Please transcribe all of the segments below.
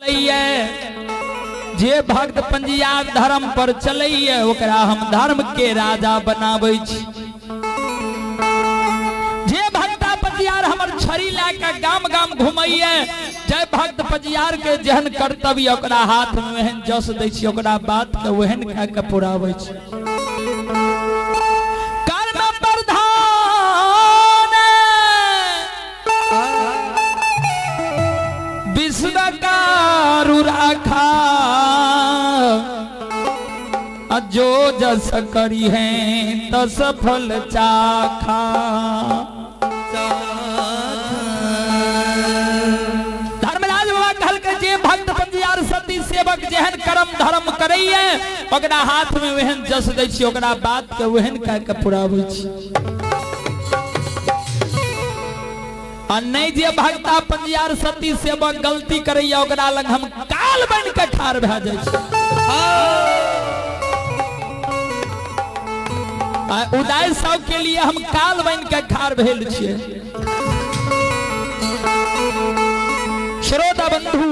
चलैये, जे भक्त पंजिया धर्म पर चलैये ओकरा हम धर्म के राजा बनाबै छी। जे भक्ता पंजियार हमर छड़ी लए के गाम गाम घुमैये, जे भक्त पंजियार के जेहन कर्तव्य ओकरा हाथ में ओहन जस दै छी, ओकरा बात के ओहन कए के पुराबै छी। कर्म प्रधान विश्वकारु राखा, जो जस करी है तस फल चाखा। धर्मराज बाबा कहल के जे भक्त पंजियार सती सेवक जेहन कर्म धर्म करैये ओकरा हाथ में ओहन जस दै छी, ओकरा बात के ओहन कह के पुराबै छी। आ नहीं जे भक्ता पंजियार सती सेवक गलती करैया ओकरा लग हम काल बन के ठार भए जाइ छी। आ उदय साहु के लिए हम काल बन के ठार भेल छियै। श्रोता बंधु,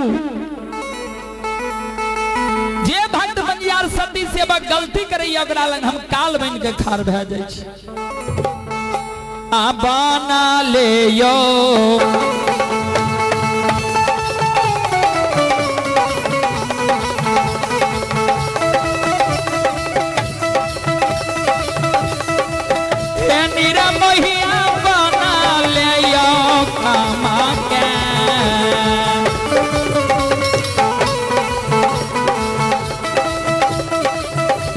जे भक्त पंजियार सती सेवक गलती करैया ओकरा लग हम काल बन के ठार भए जाइ छी। आ बना ले यो निरमहिया बना ले यो कामा के।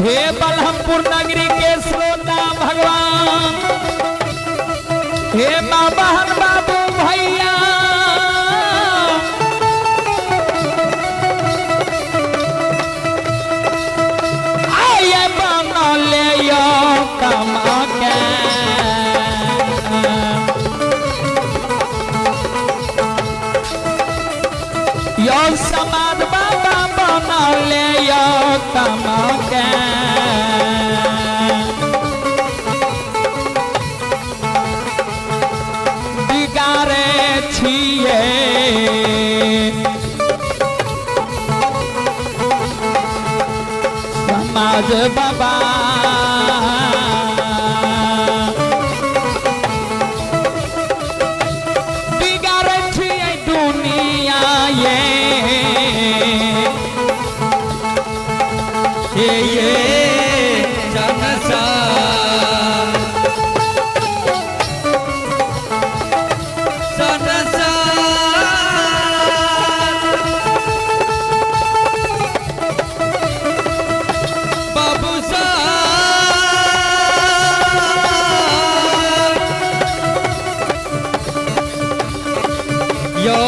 हे बलहमपुर नगरी के श्रोता भगवान, हे बाबा बाबू भैया, आये बना ले यो कमा के। यो समाज बाबा बना ले यो कमा के। बिगाड़े छिए समाज बाबा, बिगाड़े छिए दुनिया ये ये जनसा जनसा बाबू सा यो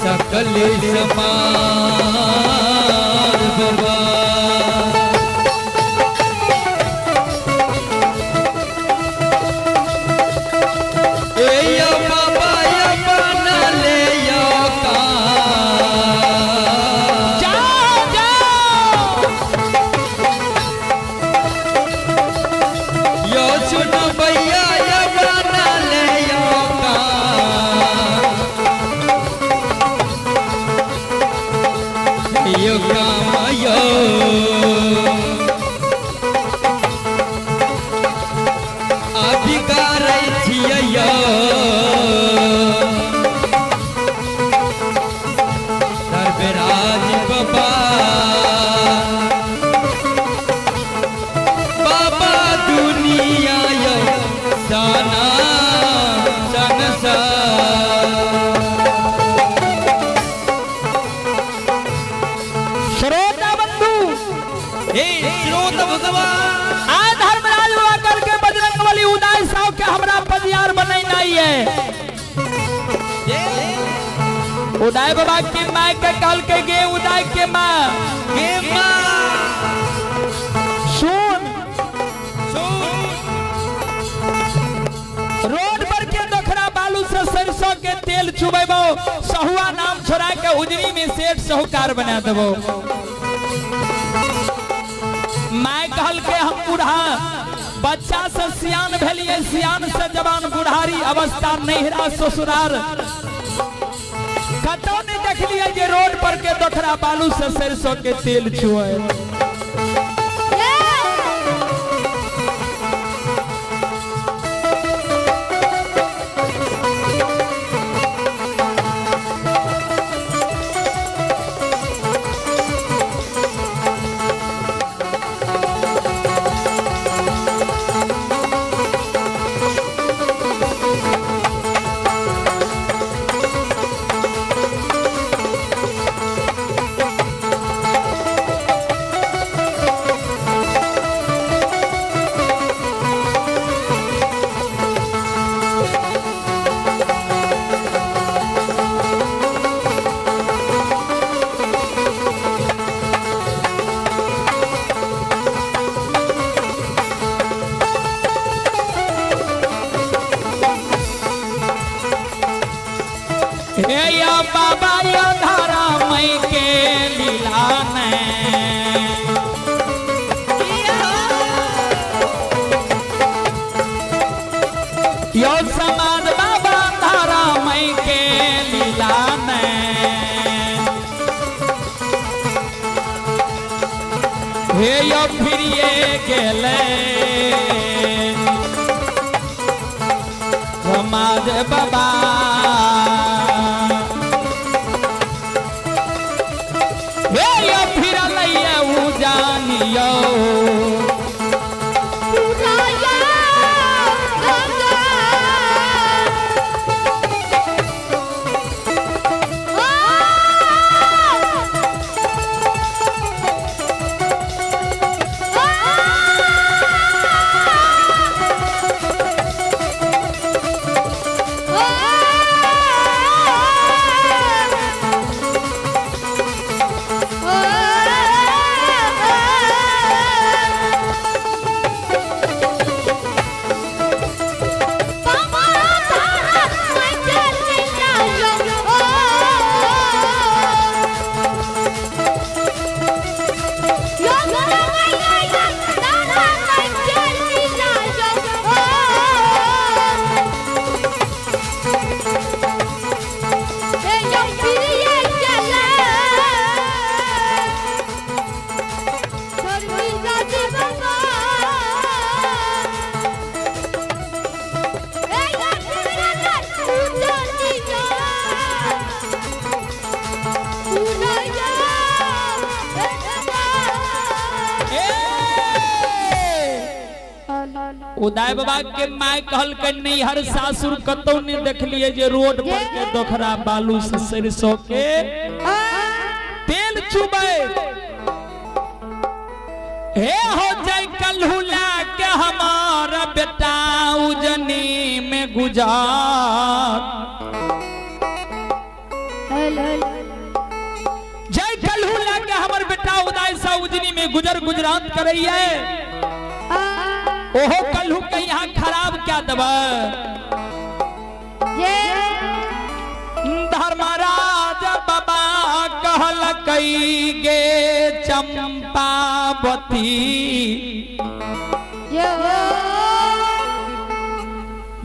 सकल समाज बाबा। ए यो बाबा यो बना ले यो का। जाओ जाओ यो सुन भैया यो बना ले यो का। यो काम यो अभिकारै छियै यो धर्मराज बाबा। बाबा दुनिया यो सना संसार। श्रोता बंधु, हे श्रोत भगवान, आ धर्मराज बाबा करके बजरंग बली उदय साहु के हमरा पजियार बनेनाइ है। उदय बाबा के माय के कहल के गे उदय के माँ, हे माँ सुन, सुन, रोड पर के दोखरा बालू से सरसों के तेल चुबेबो, सहुआ नाम छोड़ा के उजरी में सेठ साहूकार बना देबो। माय कहल के हम बूढ़ा बच्चा से सियान भेलिए, सियान से जवान, बुढ़ारी अवस्था, नैहरा ससुरार कतौ नहीं देखलिए जे रोड पर के दोखरा बालू से सरसों के तेल छुए। हे या बाबा या धारा मई के लीला ने, यो समाज बाबा धारा मई के लीला ने, हे यो फिरिए गेले समाज बाबा। हे यो फिरलैया उ जानियो। उदय बाबा के my कहलकै नैहर सासुर कतौ नहीं देखलिए जे रोड पर के दोखरा बालू से सरसों के तेल चुबै। हे हो जाय कल्हू ला के हमारा बेटा उजनी में गुजार, जय कल्हू ला के हमर बेटा उदय सा उजनी में गुजर गुजरात करैये, ओहो कल्हू के यहाँ खराब क्या दबा। धर्मराज बाबा कहलकै गे चंपावती,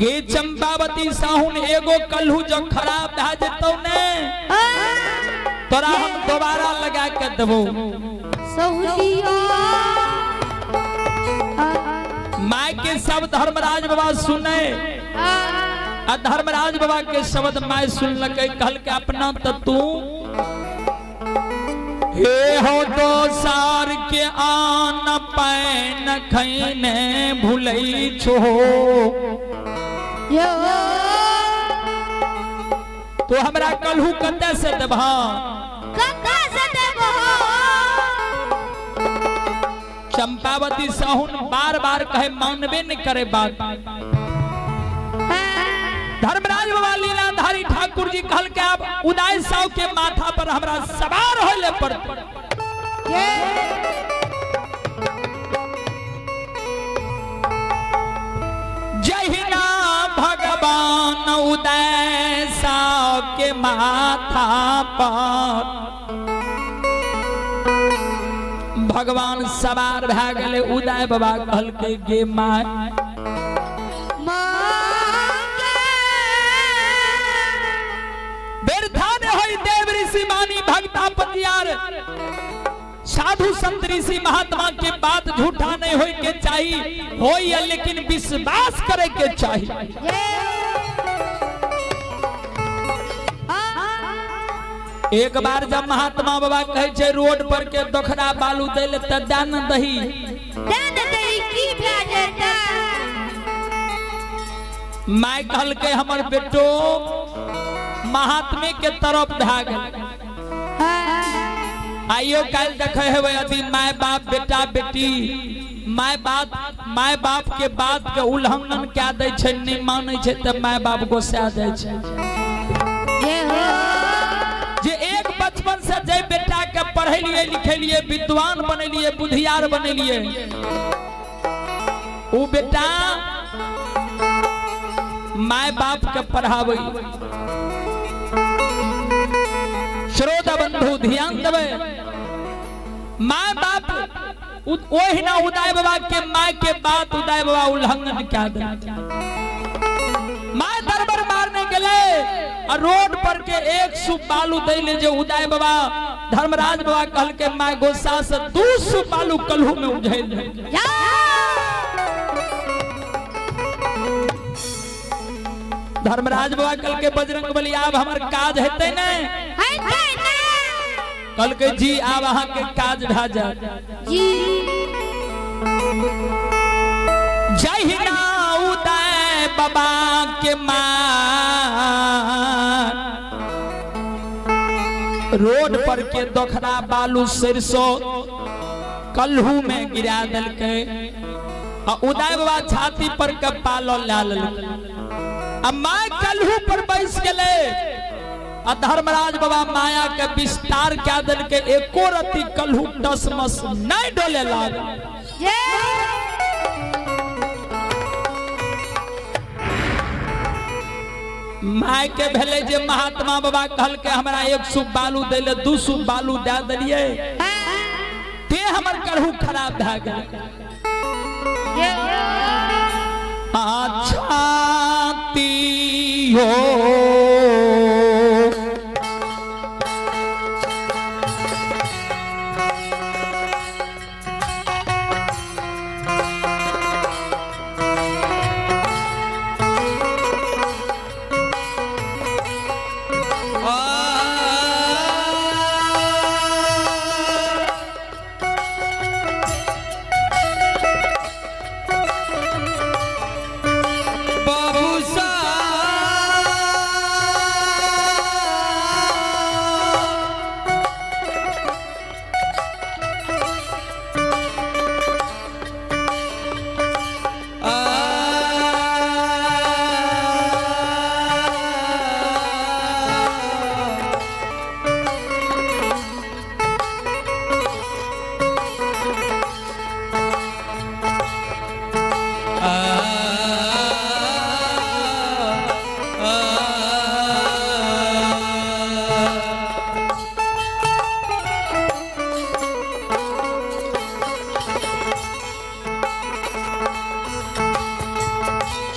गे चंपावती साहुन एगो कल्हू जो खराब भए जेतौ ने तोरा हम दोबारा लगा के देबो। My के शब्द धर्मराज बाबा सुने, आ धर्मराज बाबा के शब्द my सुनलकै, कहलकै अपना त तू हे हो दोसार के आन पैन खैने भूलै छो, तो हमरा कल्हू कतऽ से देबह। चंपावती साहुन बार बार कहे मानबे नहीं करे बात। धर्मराज बाबा लीलाधारी ठाकुर जी कहल के अब उदय साहु के माथा पर हमरा सवार होले पड़त। जहिना भगवान उदय साहु के माथा पर भगवान सवार भए गेलै। उदय बाबा कहलकै गे my, व्यर्था ने होई देव ऋषि मानी भक्ता पतियार साधु संत ऋषि महात्मा के बात झूठा नहीं होई के चाहिए, होई है लेकिन विश्वास करे के चाहिए। एक बार जब महात्मा बाबा कहे छै रोड पर के दोखरा बालू दै ले त दान दही, my कहलकै हमर बेटो महात्मे के तरफ भए गेल। आइयो काल्हि देखे हेबै यदि my बाप बेटा बेटी my बाप my बाप के बात के उल्लंघन कए दै छै, नहि मानै छै तऽ my बाप गोसा जाइ छै। जे एक बचपन से जे बेटा के पढ़ेलिए लिखेलिए विद्वान बनेलिए बुधियार बनेलिए, उ बेटा my बाप के पढ़ाबै। श्रोता बंधु ध्यान देबै, my बाप ओहिना उदय बाबा के my के बात उदय बाबा उल्लंघन कए दे। My दरबार मारने गेलै आ रोड पर के एक सूप बालू दै ले जे उदय बाबा धर्मराज बाबा कहलकै my गोस्सा से 2 सूप बालू कल्हू में उझेल दे। धर्मराज बाबा कहलकै बजरंग बली आब हमर काज हेतै नै? कहलकै जी आब अहाँ के काज भए जायत। जहिना उदय बाबा के माँ रोड पर के दोखरा बालू सरसो कल्हू में गिरा देलकै आ उदय बाबा छाती पर के पालो ला लेलकै आ माँ कल्हू पर बैस गेलै आ धर्मराज बाबा माया के विस्तार कए देलकै, एको रत्ती कल्हू टसमस नहीं डोले लागल। My के भेलै जे महात्मा बाबा कहलकै हमरा एक सूप बालू दै ले, 2 सूप बालू दए देलियै ते हमर कल्हू खराब भए गेल। अच्छा हो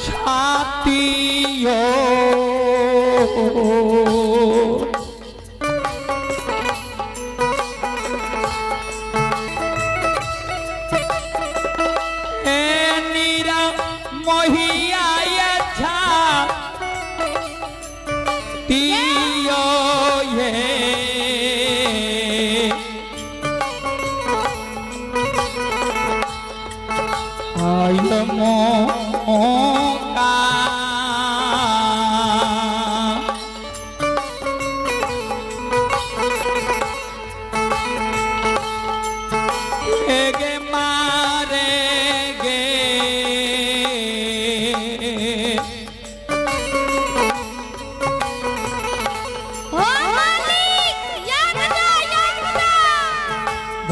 छाती हो नीरा मोहिया छातियो ये आय मोका गे मारे गे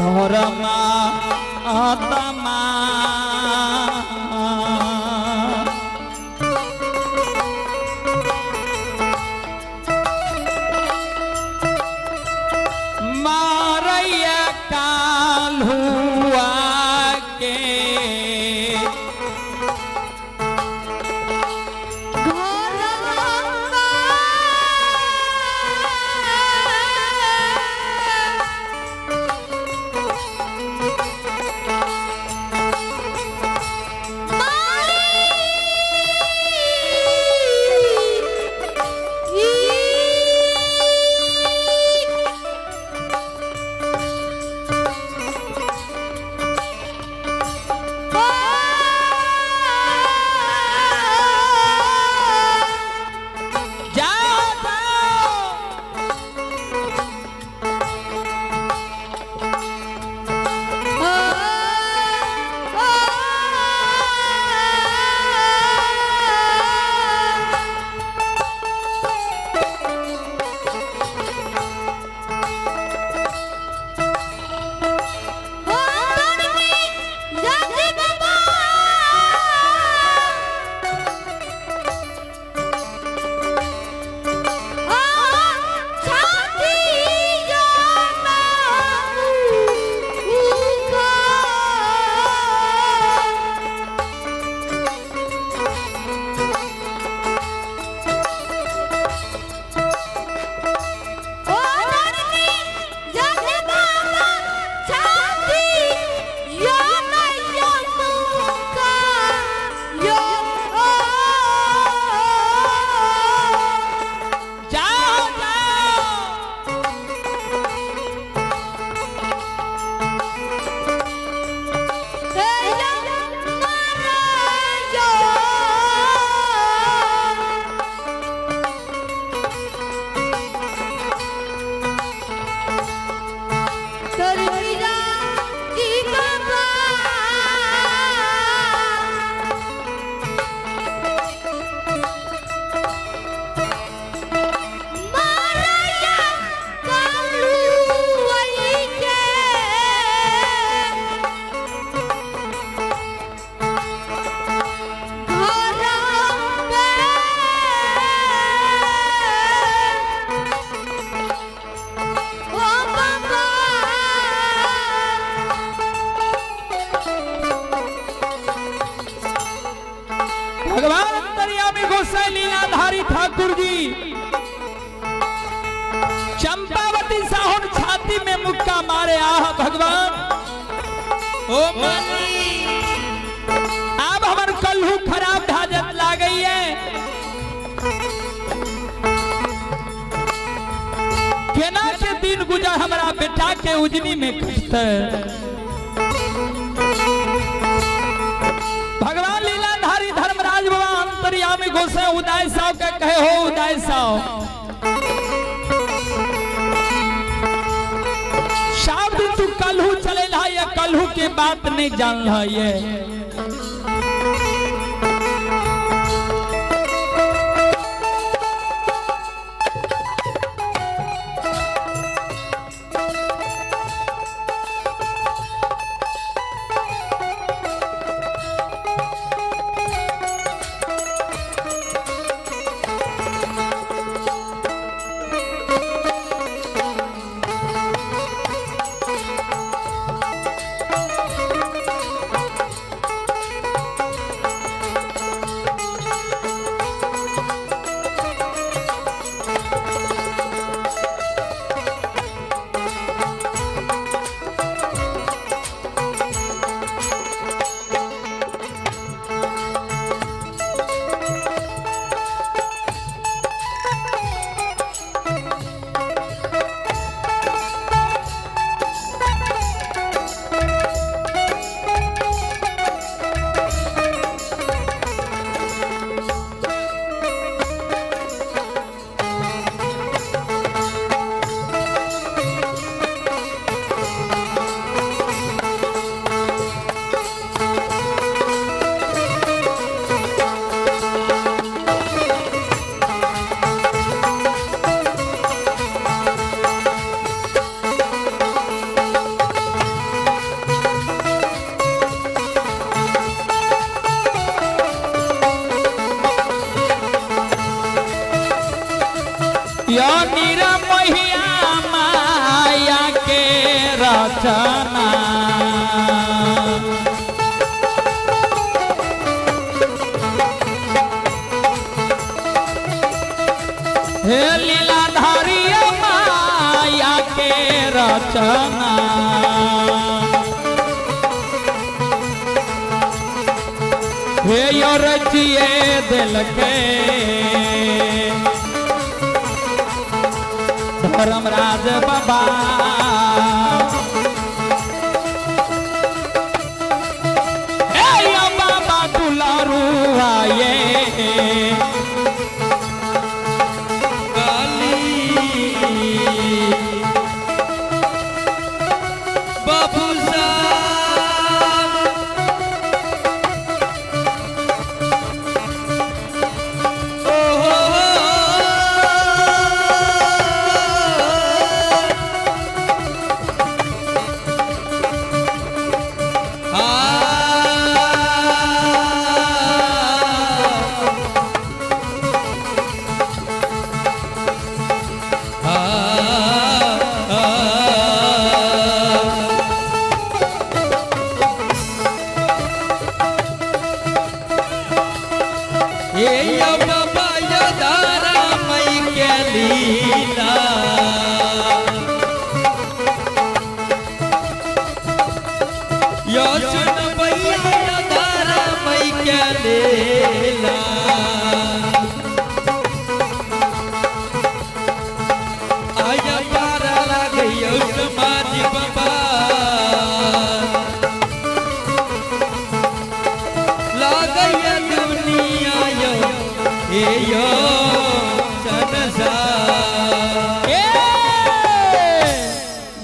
धर्मा आत्मा मारैया काल्हू भगवान अंतर्यामी गोसाई लीलाधारी ठाकुर जी चंपावती साहुन छाती में मुक्का मारे। आह भगवान, ओ माली, अब हमर कल्हू खराब भाजत लागई है। केना के दिन गुजर हमरा बेटा के उजनी में खसते। भगवान लीलाधारी धर्मराज बाबा अंतर्यामी गोसाई उदय साव के कहे, हो उदय साव, सब दिन तू कल्हू चले रहा या कल्हू के बात नहीं जान रहा ये। यो निरमहिया माया के रचना, हे लीलाधारी माया के रचना, हे यो रचिए दिल के धर्मराज बाबा। हे यो बाबा दुलारू आए, काली बाबू साहब, ओ हो हो, आ आ आ। हे यो बाबा यो दारा मई के लीला, यो सुन भैया यो दारा मई के लीला। आया पारा लागयो समाज बाबा, लागैया दुनिया यो हे यो संसार। ए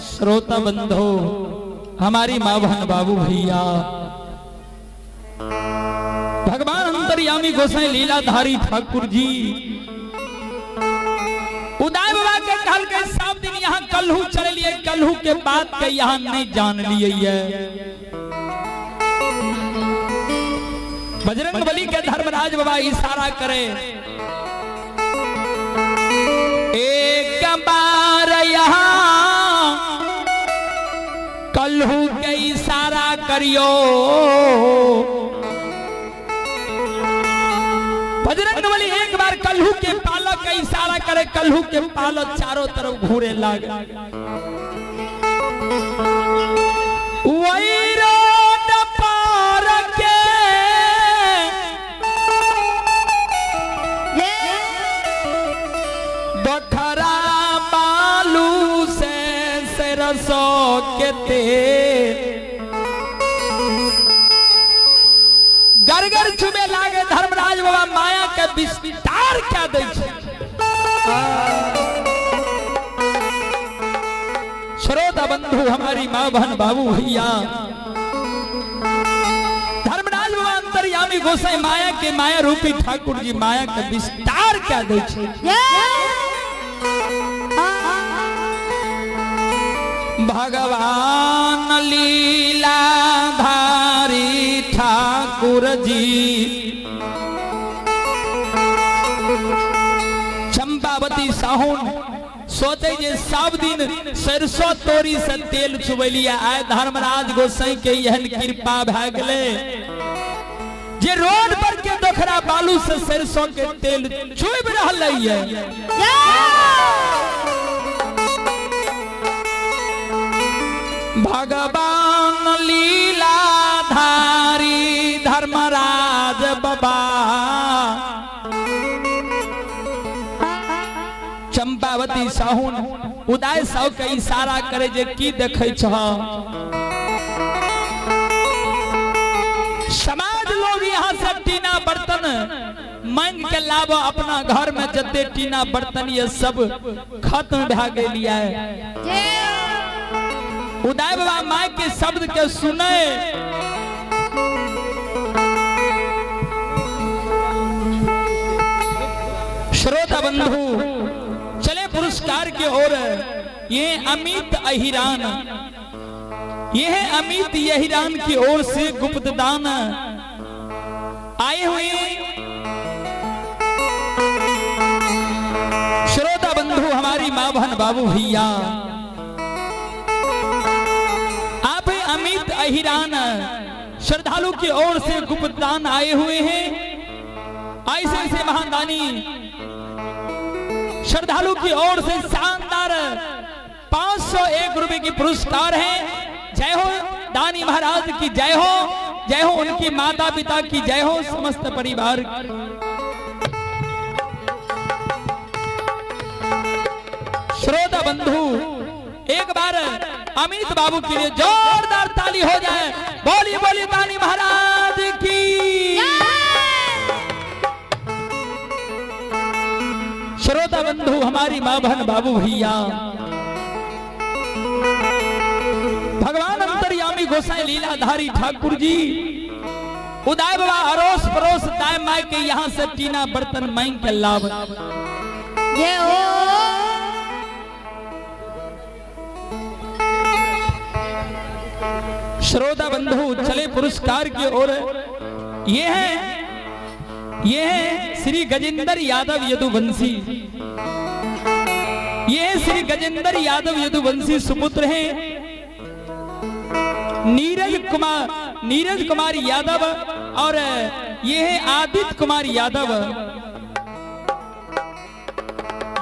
श्रोता बंधो, हमारी माँ बहन बाबू भैया, भगवान अंतर्यामी गोसाई लीलाधारी ठाकुर जी उदय बाबा के कहल के सब दिन यहाँ कल्हू चले लिए, कल्हू के बात के यहाँ नहीं जान लिए। बजरंग बली के धर्मराज बाबा इशारा करे, एक बार यहाँ कल्हू के इशारा करियो, बजरंग बली एक बार कल्हू के पालक का इशारा करे, कल्हू के पालक चारों तरफ घूरे लागे। वही रोड पार के बखरा बालू से सरसों के तेल गरगर छुबे लागे। धर्मराज बाबा माया के विस्तार क्या दै छै। श्रोता बंधु, हमारी माँ बहन बाबू भैया, धर्मराज बाबा अंतर्यामी गोसाई माया के माया रूपी ठाकुर जी माया के विस्तार क्या दै छै। भगवान लीलाधारी ठाकुर जी चंपावती साहुन सोचे जे सब दिन सरसों तोरी से तेल चुबेलिया, आए धर्मराज गोसाई के एहन कृपा भए गेलै जे रोड पर के दोखरा बालू से सरसों के तेल चुब रहल है। भगवान लीलाधारी धर्मराज बाबा चंपावती साहुन उदय साहु के इशारा करे जे की देखे छह। समाज लोग यहाँ से टीना बर्तन मांग के लाबो, अपना घर में जते टीना बर्तन ये सब खत्म भए गेल है। उदय बाबा माय के शब्द के सुने श्रोता बंधु चले पुरस्कार के ओर। ये अमित अहिरान, ये है अमित अहिरान की ओर से गुप्त दान आए हुए। श्रोता बंधु, हमारी माँ बहन बाबू भैया, आप अमित अहिरान श्रद्धालु की ओर से गुप्त दान आए हुए हैं। ऐसे ऐसे महादानी श्रद्धालु की ओर से शानदार 501 रुपए की पुरस्कार है। जय हो दानी महाराज की जय हो, जय हो उनकी माता पिता की जय हो, समस्त परिवार। श्रोता बंधु एक बार अमित बाबू के लिए जोरदार ताली हो जाए। बोली बोली दानी महाराज की। श्रोता बंधु, हमारी माँ बहन बाबू भैया, भगवान अंतर्यामी गोसाई लीलाधारी ठाकुर जी उदय बाबा अरोस परोस दाय my के यहाँ से टीना बर्तन मांग के लाभ। श्रोता बंधु चले पुरस्कार की ओर। ये है श्री गजेंद्र यादव यदुवंशी, ये है श्री गजेंद्र यादव यदुवंशी सुपुत्र हैं नीरज कुमार यादव, और ये है आदित्य कुमार यादव,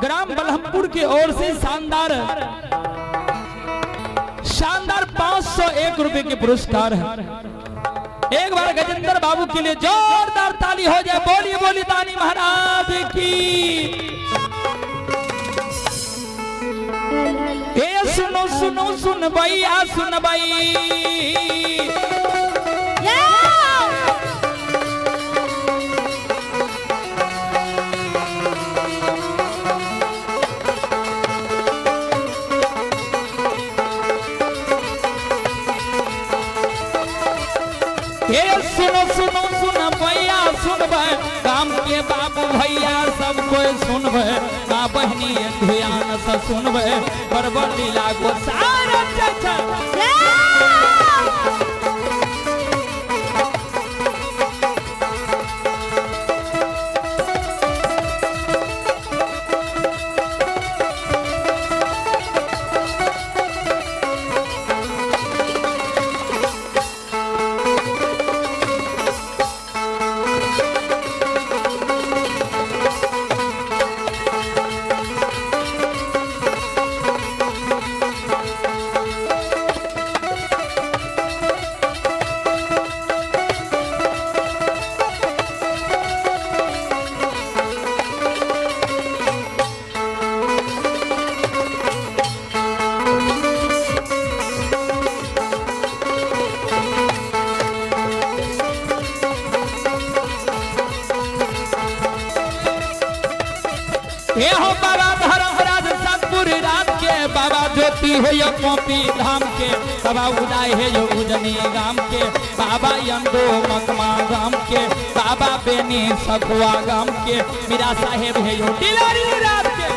ग्राम बलहमपुर की ओर से शानदार शानदार 501 रुपए के पुरस्कार है। एक बार गजेंद्र बाबू के लिए जोरदार ताली हो जाए। बोलिए बोली दानी महाराज की। ए सुनो सुनो सुन भैया सुन भाई, सुनो सुनो सुन भैया सुन भाई, गाम के बाबू भैया सब कोई सुन भाई, माँ बहनी ध्यान से सुन भाई, बरबर लीला को सारा चर्चा। हे हो बाबा धर्मराज सतपुर राज के, बाबा ज्योति हे यो कॉपी धाम के, बाबा उदय हे यो उजनी गाम के, बाबा यंदो मकमा गाम के, बाबा बेनी सखुआ गाम के, मीरा साहेब हे यो डिलारी राज के।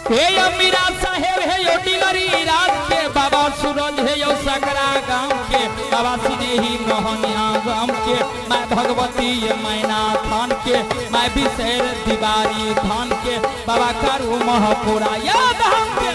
हे यो मीरा साहेब हे यो डिलरी राज के, बाबा सूरज हे यो सकरा गांव के, बाबा सिनेही मोहनिया गांव के, मैं भगवती ये मैना थान के, मैं बिसेर दीवारी थान के, बाबा करू महपुरा या धाम के।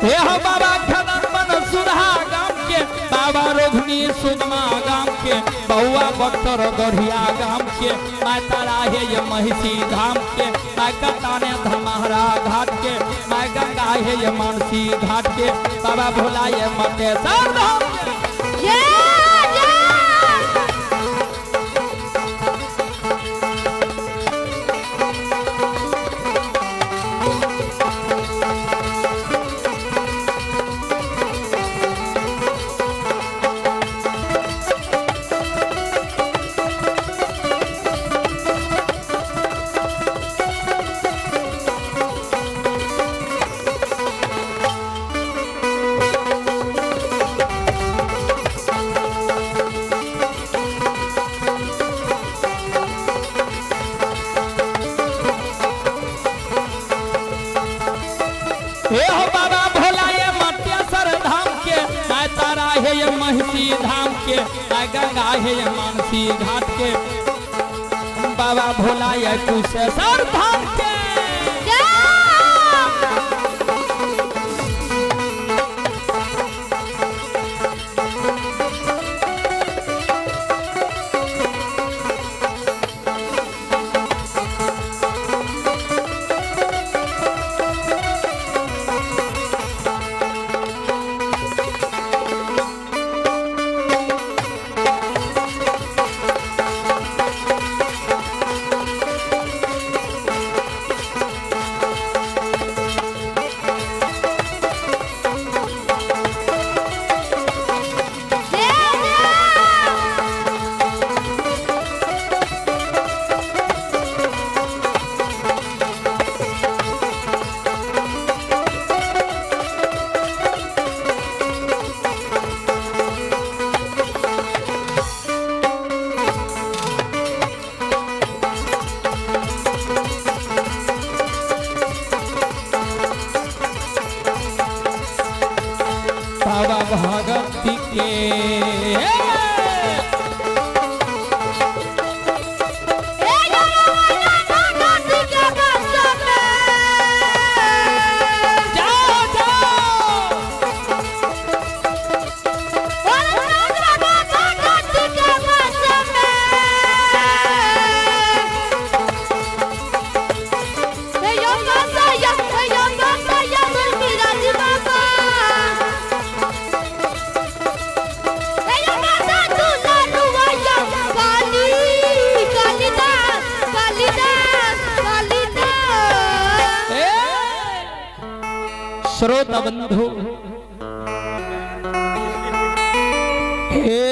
हे हो बाबा खदन बन सुरहा गाम के, बाबा रोघनी सुगमा गाम के, बउआ बख्तर गढ़िया गाम के, माय तारा हे ये महिषी धाम के, माय कताने धमहरा घाट के, माय गंगा हे ये मानसी घाट के, बाबा भोला ये मटेश्वर धाम के। हे हो बाबा भोला ये मटेश्वर धाम के, माय तारा हे ये महिषी धाम के, माय गंगा हे ये मानसी घाट के, बाबा भोला ये कुशेश्वर धाम के। श्रोता बंधु, हे